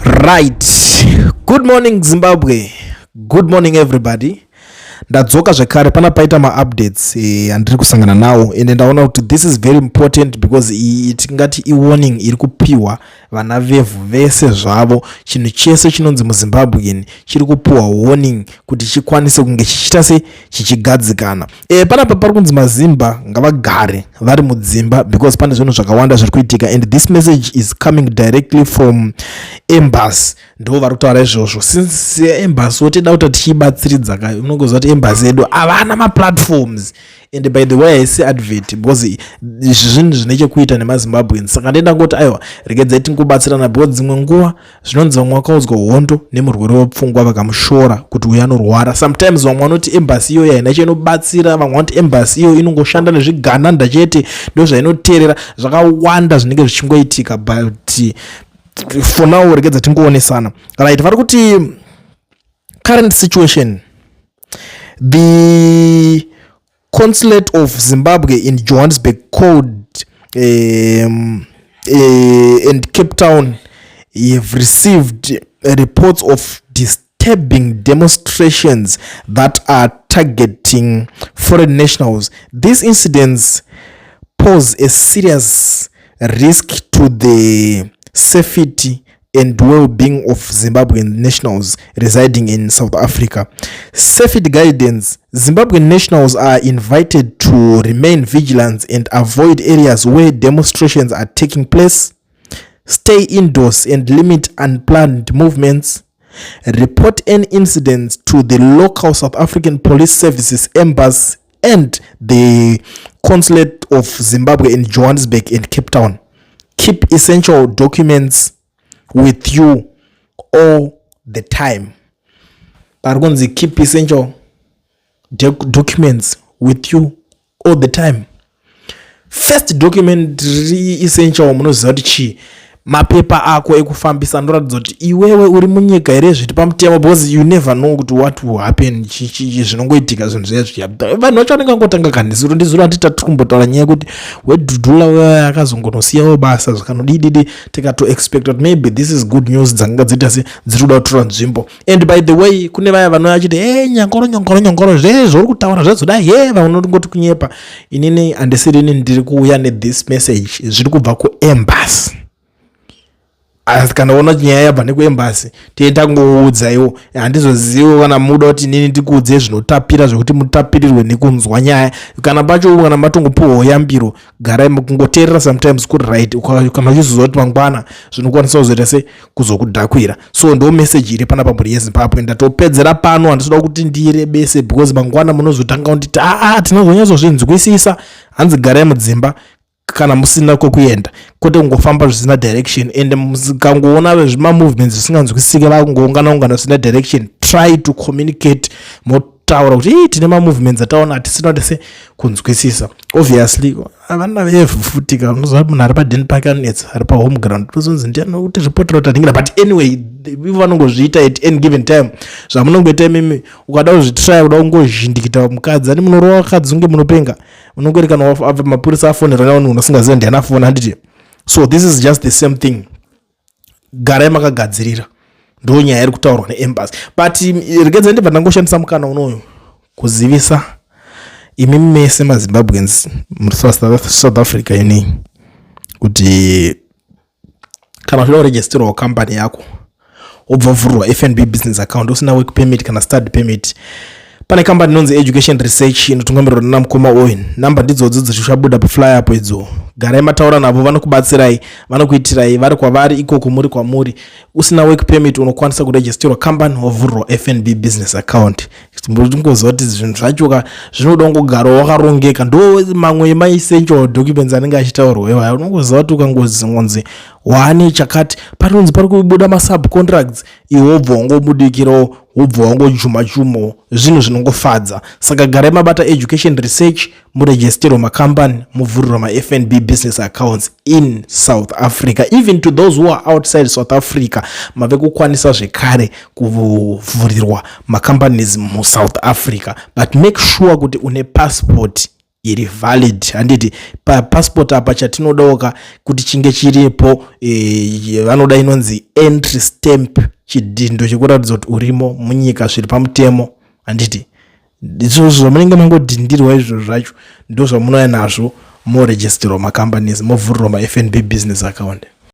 Right, good morning Zimbabwe, good morning everybody. Ndadzoka zvekare pana paita maupdates andiri kusangana nawo, ende ndaona kuti this is very important because iyi tingati iwarning iri kupiwa vana vevhu vese zvavo. Chinhu chese chinonzi muZimbabwean chiri kupiwa warning kuti chikwanise kunge chichiita se chichigadzikana. Panapa pari kunzi maZimba ngavagare vari mudzimba because pane zvinhu zvakawanda zviri kuitika, and this message is coming directly from embassy. Ndo vari kutaura izvozvo. Since embassy wotida kuti tichibatsiridza ka, unongoziva kuti embassy yedu havana maplatforms, and by the way, haisi advert because izvi zvinhu zvine chekuita nemaZimbabweans. Saka ndenda ngoti aiwa, regedzai tingobatsirana because dzimwe nguva zvinonzi vamwe vakaudzwa hondo nemurwere wepfungwa, vakamushora kuti uyu anorwara. Sometimes vamwe vanoti embassy iyoyo haina chainobatsira, vamwe vanoti embassy iyo inongoshanda nezvigananda chete, ndo zvainoteerera. Zvakawanda zvinenge zvichingoitika, but for now regedza tingoonesana. Right, vari kuti current situation: the consulate of Zimbabwe in Johannesburg called and Cape Town have received reports of disturbing demonstrations that are targeting foreign nationals. These incidents pose a serious risk to the safety and well-being of Zimbabwean nationals residing in South Africa. Safety guidance: Zimbabwean nationals are invited to remain vigilant and avoid areas where demonstrations are taking place, stay indoors and limit unplanned movements, report any incidents to the local South African Police Services, embassy and the consulate of Zimbabwe in Johannesburg and Cape Town. Keep essential documents with you all the time. Pari kunzi keep essential documents with you all the time. First document riri essential, munoziva kuti chii? Mapepa ako ekufambisa anoratidza kuti iwewe uri munyika here zviri pamutemo, because you never know kuti what will happen. Zvinongoitika zvinhu zviya zviya, vanhu vacho vanenge vangotanga kandizuro ndizuro. Handiti tiri kumbotaura nyaya yekuti wedhudhula uya akazongonosiyawo basa, zvikanodididi, tikatoexpecta kuti maybe this is good news dzanga dziita se dziri kuda kutora nzvimbo. And by the way, kune vaya vanouya achiti e nyangoro nyangoro nyangoro, zvezvo uri kutaura zvazoda he, vanongoti kunyepa. Inini handisirini ndiri kuuya nethis message, zviri kubva kuembassy. Asi kana ona nyaya yabva nekuembassy, tiye tangoudza iwo. Handizozivi kana muda kuti inini ndikuudze zvinotapira zvekuti mutapirirwe nekunzwa nyaya. Kana pacho kana matongopiwawo yambiro, garai kungoteerera. Sometimes kuri right kana uchizoziva kuti mangwana zvinokwanisa kuzoita se kuzokudhakwira. So ndo message iri pana pamhuri yeZimbabwe. Ndatopedzera pano, handisoda kuti ndirebese because mangwana munozotanga kunditi aa, tinozonyatsozvinzwisisa. Hanzi garai mudzimba kana musina kwekuenda, kwete kungofamba zvisina direction. And mukangoona zvimamovements zvisinganzwisisike, vakungoungana ungana zvisina direction, try to communicate, motaura kuti ii, tine mamovements ataona hatisina kuti se kunzwisisa. Obviously vana vevhu futi ka, unoziva munhu ari padeni pake anetsa, ari pahome ground tozonzi ndiani kuti ripotera kuti aningira. But anyway, ivo vanongozviita at any given time. Zvamunongoita imimi, ukada kuzvitraya, kuda kungozhindikita mukadzi ani, munorova vakadzi unge munopenga. Unongori kana mapurisa afonera naunhu unosingaziva ndiani afona, handiti? So this is just the same thing. Garai makagadzirira, ndo nyaya iri kutaurwa neembassy. But regedzai ndibva ndangoshandisa mukana unoyu kuzivisa imi mese maZimbabweans muSouth Africa inei kuti kana uchida kuregisterwawo kambani yako, wobva wavhurirwa FNB business account usina work permit kana study permit, pane kambani inonzi Education Research inotungamirirwa nana mukoma Owen. Namba ndidzodzo dzichichabuda paflyer apo idzo. Garai mataura navo, vanokubatsirai, vanokuitirai vari kwavari ikoko, muri kwamuri. Usina work permit unokwanisa kuregisterwa kambani, wavhurirwa FNB business account. Ngoziva kuti zvinhu zvacho ka zvinoda kungogara wakarongeka. Ndo mamwe emaessential documents anenge achitaurwa iwaya. Unongoziva kuti ukangonzi wane chakati, panonzi pari kubuda masubcontracts, iwe wobva wangobudikirawo, wobva wangojuma chumo, zvinhu zvinongofadza. Saka garai mabata Education Research, muregisterwa makambani, muvhurirwa maFNB business accounts in South Africa. Even to those who are outside South Africa, mave kukwanisa zvekare kuvhurirwa macompanies muSouth Africa, but make sure kuti une passport. Iri valid, handiti? Papassport apa chatinodawoka kuti chinge chiripo, vanoda inonzi entry stamp, chidhindo chekuratidza kuti urimo munyika zviri pamutemo, handiti? Izvozvo zvamunenge mangodhindirwa izvozvo zvacho ndo zvamunouya nazvo, moregisterwa macompanies, movhurirwa maFNB business account.